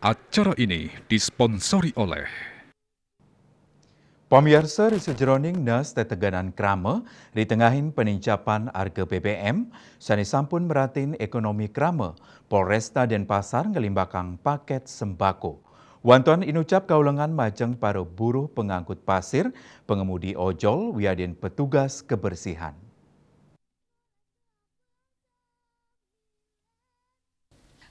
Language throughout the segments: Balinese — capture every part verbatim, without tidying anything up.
Acara ini disponsori oleh Pamiarsa, ri sajeroning nes tetegenan krama, ri tengahin penincapan arga B B M, sane sampun meratin ekonomi krama, Polresta Denpasar nglimbakang paket sembako. Wantuan inucap kaulengan majeng para buruh pengangkut pasir, pengemudi ojol, wiadin petugas kebersihan.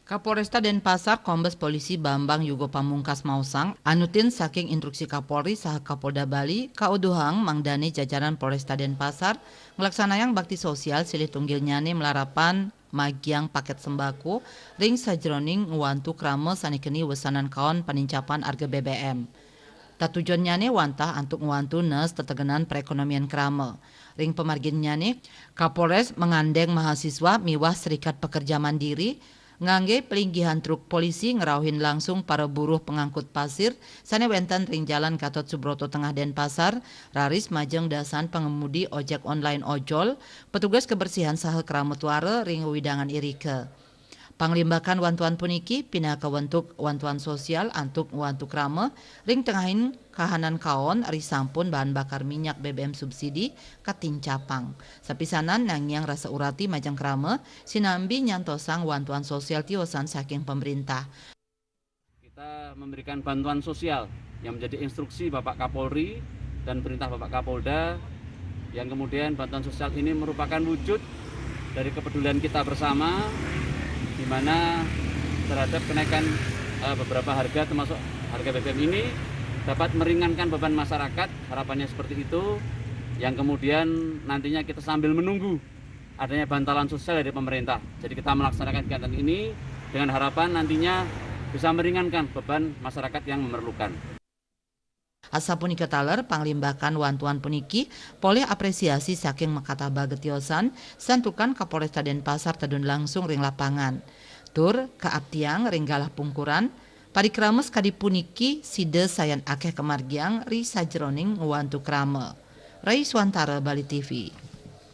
Kapolresta Denpasar, Kombes Polisi Bambang Yugo Pamungkas maosang, anutin saking instruksi Kapolri saha Kapolda Bali, kauduhang mangdane jajaran Polresta Denpasar nglaksanayang bakti sosial silih tunggilnyane malarapan magiang paket sembako ring sajeroning ngwantu krama sane keni wesanan kaon panincapan arga B B M. Tatujonnyane wantah antuk ngwantu nes tetegenan perekonomian krama. Ring pamarginnyane, Kapolres mangandeng mahasiswa miwah Serikat Pekerja Mandiri ngangge pelinggihan truk polisi ngrauhin langsung para buruh pengangkut pasir sane wenten ring Jalan Gatot Subroto Tengah Denpasar, raris majeng dasan pangemudi ojek online ojol, petugas kebersihan saha krama tuara ring wewidangan irika. Panglimbakan wantuan puniki pinaka wentuk wantuan sosial antuk ngwantu krama ring tengahin kahanan kaon ri sampun bahan bakar minyak B B M subsidi katincapang. Sapisanan nangiang rasa urati majeng krama sinambi nyantosang wantuan sosial tiosan saking pemerintah. Kita memberikan bantuan sosial yang menjadi instruksi Bapak Kapolri dan perintah Bapak Kapolda, yang kemudian bantuan sosial ini merupakan wujud dari kepedulian kita bersama, di mana terhadap kenaikan, eh, beberapa harga, termasuk harga B B M ini, dapat meringankan beban masyarakat, harapannya seperti itu, yang kemudian nantinya kita sambil menunggu adanya bantalan sosial dari pemerintah. Jadi kita melaksanakan kegiatan ini dengan harapan nantinya bisa meringankan beban masyarakat yang memerlukan. Asapunika taler, panglimbakan wantuan puniki polih apresiasi saking makataba getiosan santukan Kapolresta Denpasar tedun langsung ring lapangan. Tur kaaptiang ring galah pungkuran, parikrama sakadi puniki sida sayan akeh kamargiang ri sajeroning ngwantu krama. Rai Swantara, Bali T V.